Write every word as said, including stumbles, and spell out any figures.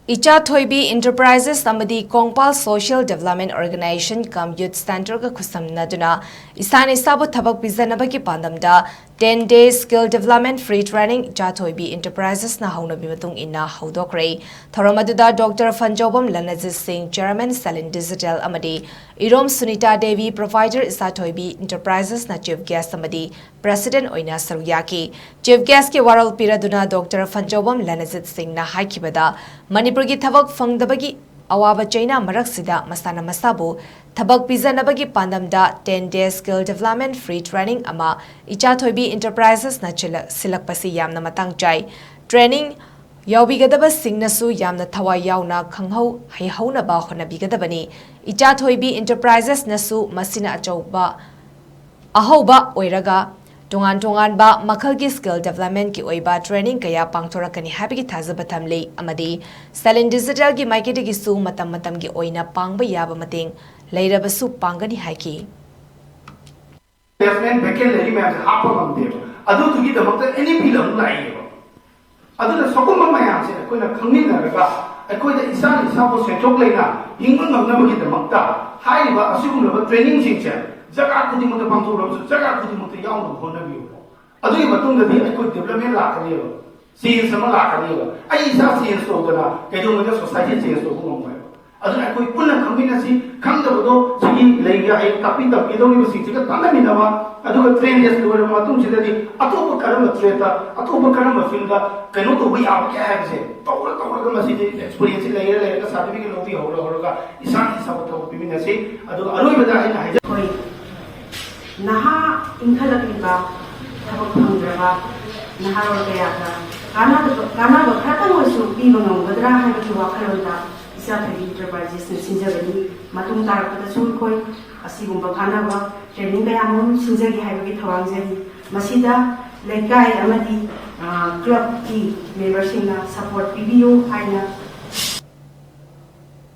ꯏꯆꯥ ꯊꯣꯏꯕꯤ Enterprises ꯑꯃꯗꯤ Kongpal Social Development Organization cum Youth Centreꯒ ꯈꯨꯠꯁꯝꯅꯗꯨꯅ ꯏꯁꯥꯅ ꯏꯁꯥꯕꯨ ꯊꯕꯛ ꯄꯤꯖꯅꯕꯒꯤ ꯄꯥꯟꯗꯝꯗ ten day skill development free training ꯏꯆꯥ ꯊꯣꯏꯕꯤ Enterprisesꯅ ꯍꯧꯅꯕꯤ ꯃꯇꯨꯡ ꯏꯟꯅ ꯍꯧꯗꯣꯛꯈ꯭ꯔꯦ꯫ ꯊꯧꯔꯝ ꯑꯗꯨꯗ Doctor ꯐꯟꯖꯧꯕꯝ ꯂꯅꯖꯤꯠ ꯁꯤꯡ, Chairman Salin Digital ꯑꯃꯗꯤ ꯏꯔꯣꯝ ꯁꯨꯅꯤꯇꯥ ꯗꯦꯕꯤ, Provider ꯏꯆꯥ ꯊꯣꯏꯕꯤ Enterprisesꯅ Chief Guest ꯑꯃꯗꯤ President ꯑꯣꯏꯅ ꯁꯔꯨꯛ ꯌꯥꯈꯤ꯫ Chief Guestꯀꯤ ꯋꯥꯔꯣꯜ ꯄꯤꯔꯗꯨꯅ Doctor ꯐꯟꯖꯧꯕꯝ ꯂꯅꯖꯤꯠ ꯁꯤꯡꯅ ꯍꯥꯏꯈꯤꯕꯗ, ꯃꯅꯤꯄꯨꯔꯒꯤ ꯊꯕꯛ ꯐꯪꯗꯕꯒꯤ ꯑꯋꯥꯕ ꯆꯩꯅꯥ ꯃꯔꯛꯁꯤꯗ ꯃꯁꯥꯅ ꯃꯁꯥꯕꯨ ꯊꯕꯛ ꯄꯤꯖꯅꯕꯒꯤ ꯄꯥꯟꯗꯝꯗ ten day skill development free training ꯑꯃ ꯏꯆꯥ ꯊꯣꯏꯕꯤ Enterprisesꯅ ꯁꯤꯜꯂꯛ-, ꯁꯤꯜꯂꯛꯄꯁꯤ ꯌꯥꯝꯅ ꯃꯇꯥꯡ ꯆꯥꯏ꯫ Training ꯌꯥꯎꯕꯤꯒꯗꯕꯁꯤꯡꯅꯁꯨ ꯌꯥꯝꯅ ꯊꯋꯥꯏ ꯌꯥꯎꯅ ꯈꯪꯍꯧ ꯍꯩꯍꯧꯅꯕ ꯍꯣꯠꯅꯕꯤꯒꯗꯕꯅꯤ꯫ ꯏꯆꯥ ꯊꯣꯏꯕꯤ Enterprisesꯅꯁꯨ ꯃꯁꯤꯅ ꯑꯆꯧꯕ ꯑꯍꯧꯕ ꯑꯣꯏꯔꯒ ꯇꯣꯉꯥꯟ ꯇꯣꯉꯥꯟꯕ ꯃꯈꯜꯒꯤ skill developmentꯀꯤ ꯑꯣꯏꯕ training ꯀꯌꯥ ꯄꯥꯡꯊꯣꯔꯛꯀꯅꯤ ꯍꯥꯏꯕꯒꯤ ꯊꯥꯖꯕ ꯊꯝꯂꯤ ꯑꯃꯗꯤ Salin Digitalꯒꯤ ꯃꯥꯏꯀꯩꯗꯒꯤꯁꯨ ꯃꯇꯝ ꯃꯇꯝꯒꯤ ꯑꯣꯏꯅ ꯄꯥꯡꯕ ꯌꯥꯕ ꯃꯇꯦꯡ ꯂꯩꯔꯕꯁꯨ ꯄꯥꯡꯒꯅꯤ ꯍꯥꯏꯈꯤ꯫ Placement vacant ꯂꯩꯔꯤ ꯃꯌꯥꯝꯁꯦ ꯍꯥꯞꯄ ꯉꯝꯗꯦꯕ꯫ ꯑꯗꯨꯗꯨꯒꯤꯗꯃꯛꯇ NEPꯗ ꯑꯃꯨꯛ ꯂꯥꯛꯏꯅꯦꯕ꯫ ꯑꯗꯨꯅ ꯁꯒꯨꯝꯕ ꯃꯌꯥꯝꯁꯦ ꯑꯩꯈꯣꯏꯅ ꯈꯪꯃꯤꯟꯅꯔꯒ ꯑꯩꯈꯣꯏꯗ ꯏꯁꯥꯅ ꯏꯁꯥꯕꯨ ꯁꯦꯟꯊꯣꯛ ꯂꯩꯅ ꯍꯤꯡꯕ ꯉꯝꯅꯕꯒꯤꯗꯃꯛꯇ ꯍꯥꯏꯔꯤꯕ ꯑꯁꯤꯒꯨꯝꯂꯕ trainingꯁꯤꯡꯁꯦ ꯖꯒꯥ ꯈꯨꯗꯤꯡꯃꯛꯇ ꯄꯥꯡꯊꯣꯛꯂꯕꯁꯨ ꯖꯒꯥ ꯈꯨꯗꯤꯡꯃꯛꯇ ꯌꯥꯎꯅꯕ ꯍꯣꯠꯅꯕꯤꯌꯨ꯫ ꯑꯗꯨꯒꯤ ꯃꯇꯨꯡꯗꯗꯤ ꯑꯩꯈꯣꯏ development ꯂꯥꯛꯀꯅꯦꯕ꯫ Change ꯑꯃ ꯂꯥꯛꯀꯅꯦꯕ꯫ ꯑꯩ ꯏꯁꯥ change ꯇꯧꯗꯅ ꯀꯩꯗꯧꯉꯩꯗ society change ꯇꯧꯕ ꯉꯝꯃꯣꯏꯕ꯫ ꯑꯗꯨꯅ ꯑꯩꯈꯣꯏ ꯄꯨꯟꯅ ꯈꯪꯃꯤꯟꯅꯁꯤ, ꯈꯪꯗꯕꯗꯣ ꯁꯤꯒꯤ ꯂꯩꯔꯤꯕ ꯍꯌꯦꯡ ꯇꯥꯛꯄꯤ ꯇꯝꯕꯤꯗꯧꯔꯤꯕꯁꯤꯡꯁꯤꯒ ꯇꯥꯟꯅꯃꯤꯟꯅꯕ, ꯑꯗꯨꯒ ten days ꯂꯣꯏꯔꯕ ꯃꯇꯨꯡꯁꯤꯗꯗꯤ ꯑꯇꯣꯞꯄ ꯀꯔꯝꯕ tradeꯇ, ꯑꯇꯣꯞꯄ ꯀꯔꯝꯕ fieldꯇ ꯀꯩꯅꯣ ꯇꯧꯕ ꯌꯥꯕꯒꯦ ꯍꯥꯏꯕꯁꯦ ꯇꯧꯔ ꯇꯧꯔꯒ ꯃꯁꯤꯗꯤ experienceꯁꯤ ꯂꯩꯔ ꯂꯩꯔꯒ certificate ꯂꯧꯕꯤꯍꯧꯔ ꯍꯧꯔꯒ ꯏꯁꯥꯅ ꯏꯁꯥꯕꯨ ꯊꯕꯛ ꯄꯤꯃꯤꯟꯅꯁꯤ꯫ ꯑꯗꯨꯒ ꯑꯔꯣꯏꯕꯗ ꯑꯩꯅ ꯍꯥꯏꯖ- ꯑꯩꯈꯣꯏ ꯅꯍꯥ ꯏꯟꯈꯠꯂꯛꯂꯤꯕ ꯊꯕꯛ ꯐꯪꯗ꯭ꯔꯕ ꯅꯍꯥꯔꯣꯜ ꯀꯌꯥꯗ ꯀꯥꯟꯅꯕ, ꯀꯥꯟꯅꯕ ꯈꯔꯇꯪ ꯑꯣꯏꯔꯁꯨ ꯄꯤꯕ ꯉꯝꯒꯗ꯭ꯔꯥ ꯍꯥꯏꯕꯒꯤ ꯋꯥꯈꯜꯂꯣꯟꯗ ꯏꯆꯥ ꯊꯣꯏꯕꯤ Enterprisesꯅ ꯁꯤꯟꯖꯕꯅꯤ꯫ ꯃꯇꯨꯡ ꯇꯥꯔꯛꯄꯗꯁꯨ ꯑꯩꯈꯣꯏ ꯑꯁꯤꯒꯨꯝꯕ ꯀꯥꯟꯅꯕ training ꯀꯌꯥ ꯃꯔꯨꯝ ꯁꯤꯟꯖꯒꯦ ꯍꯥꯏꯕꯒꯤ ꯊꯧꯔꯥꯡꯖꯔꯤ꯫ ꯃꯁꯤꯗ ꯂꯩꯀꯥꯏ ꯑꯃꯗꯤ clubꯀꯤ memberꯁꯤꯡꯅ support ꯄꯤꯕꯤꯌꯨ ꯍꯥꯏꯅ